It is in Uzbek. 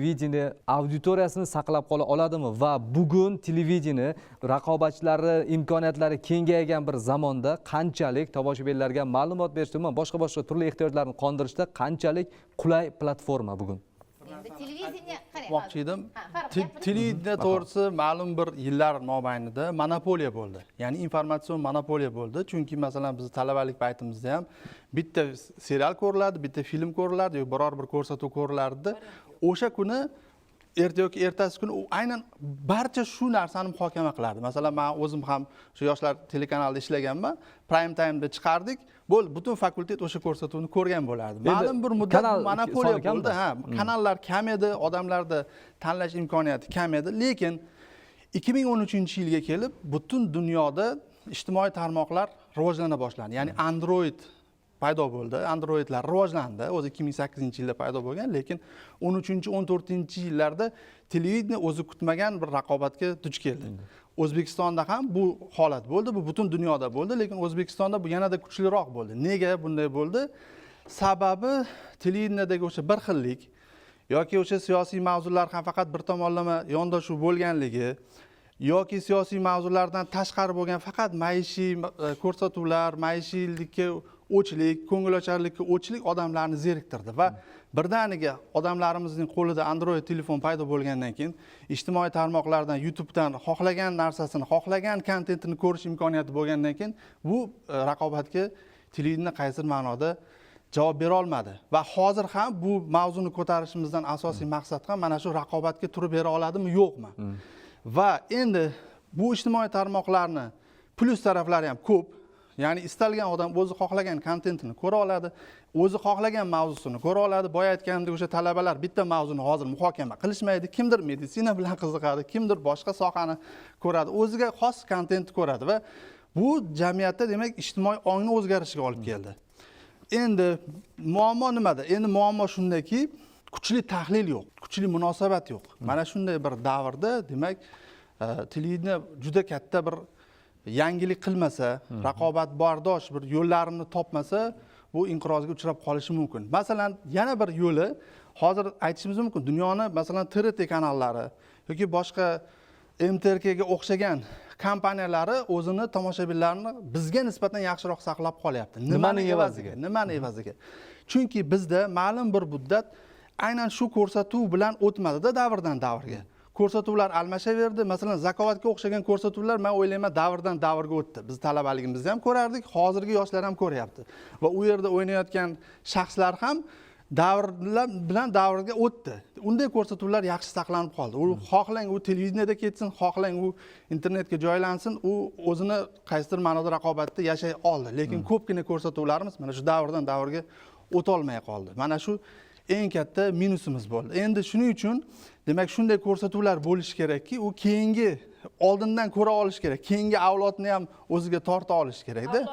Televideniye auditoriyasini saqlab qola oladimi va bugun televideniye raqobatchilari imkoniyatlari kengaygan bir zamonda qanchalik tomoshabinlarga ma'lumot berishda, umuman boshqa boshqa turli ehtiyojlarni qondirishda qanchalik qulay platforma bugun? Endi televideniye, qarang, Aytmoqchi edim. Ha, Farruh, gapiring. Televideniye to'g'risi, ma'lum bir yillar mobaynida monopoliya bo'ldi, ya'ni informatsion monopoliya bo'ldi. Chunki, masalan, biz talabalik paytimizda ham bitta serial ko'rilardi, bitta film ko'rilardi yoki biror bir ko'rsatuv ko'rilardi. O'sha kuni erta yoki ertasi kuni u aynan barcha shu narsani muhokama qilardi. Masalan, man o'zim ham shu Yoshlar telekanalida ishlaganman, prime timeda chiqardik, bo'ldi, butun fakultet o'sha ko'rsatuvni ko'rgan bo'lardi. Endi Ma'lum bir muddat kanal bu monopoliya soni kamda. bo'ldi. Ha, kanallar kam edi, odamlarda tanlash imkoniyati kam edi. Lekin 2013 yilga kelib butun dunyoda ijtimoiy tarmoqlar rivojlana boshladi, ya'ni Android paydo bo'ldi, Androidlar rivojlandi. O'zi 2008 yilda paydo bo'lgan, lekin 13, 14-yillarda televideniye o'zi kutmagan bir raqobatga duch keldi. O'zbekistonda ham bu holat bo'ldi, bu butun dunyoda bo'ldi, lekin O'zbekistonda bu yanada kuchliroq bo'ldi. Nega bunday bo'ldi? Sababi televideniyadagi o'sha bir xillik yoki o'sha siyosiy mavzular ham faqat bir tomonlama yondashuv bo'lganligi yoki siyosiy mavzulardan tashqari bo'lgan faqat maishiy ko'rsatuvlar, maishiylikka o'chlik, ko'ngilocharlikka o'chlik odamlarni zeriktirdi. Va birdaniga odamlarimizning qo'lida Android telefon paydo bo'lgandan keyin, ijtimoiy tarmoqlardan, YouTubedan xohlagan narsasini, xohlagan kontentini ko'rish imkoniyati bo'lgandan keyin bu raqobatga televideniye qaysidir ma'noda javob bera olmadi. Va hozir ham bu mavzuni ko'tarishimizdan asosiy maqsad ham mana shu raqobatga turib bera oladimi, yo'qmi. Va endi bu ijtimoiy tarmoqlarni plyus taraflari ham ko'p, ya'ni istalgan odam o'zi xohlagan kontentini ko'ra oladi, o'zi xohlagan mavzusini ko'ra oladi. Boya aytganimdek, o'sha talabalar bitta mavzuni hozir muhokama qilishmaydi. Kimdir meditsina bilan qiziqadi, kimdir boshqa sohani ko'radi, o'ziga xos kontentni ko'radi. Va bu jamiyatda, demak, ijtimoiy ongni o'zgarishiga olib keldi. Endi muammo nimada? Endi muammo shundaki, kuchli tahlil yo'q, kuchli munosabat yo'q. Mana shunday bir davrda, demak, televideniye juda katta bir yangilik qilmasa, raqobatbardosh bir yo'llarini topmasa, bu inqirozga uchrab qolishi mumkin. Masalan, yana bir yo'li hozir aytishimiz mumkin: dunyoni, masalan, TRT kanallari yoki boshqa MTRKga o'xshagan kompaniyalari o'zini tomoshabinlarini bizga nisbatan yaxshiroq saqlab qolyapti. Nimaning evaziga? Nimani evaziga? Chunki bizda ma'lum bir muddat aynan shu ko'rsatuv bilan o'tmadida, davrdan davrga ko'rsatuvlar almashaverdi. Masalan, Zakovatga o'xshagan ko'rsatuvlar, man o'ylayman, davrdan davrga o'tdi. Biz talabaligimizda ham ko'rardik, hozirgi yoshlar ham ko'ryapti va u yerda o'ynayotgan shaxslar ham davrlar bilan davrga o'tdi. Unday ko'rsatuvlar yaxshi saqlanib qoldi. U xohlang u televideniyada ketsin, xohlang u internetga joylansin, u o'zini qaysidir ma'noda raqobatda yashay oldi. Lekin ko'pgina ko'rsatuvlarimiz mana shu davrdan davrga o'tolmay qoldi. Mana shu eng katta minusimiz bo'ldi. Endi shuning uchun, demak, shunday ko'rsatuvlar bo'lishi kerakki, u keyingi, oldindan ko'ra olish kerak, keyingi avlodni ham o'ziga torta olish kerakda.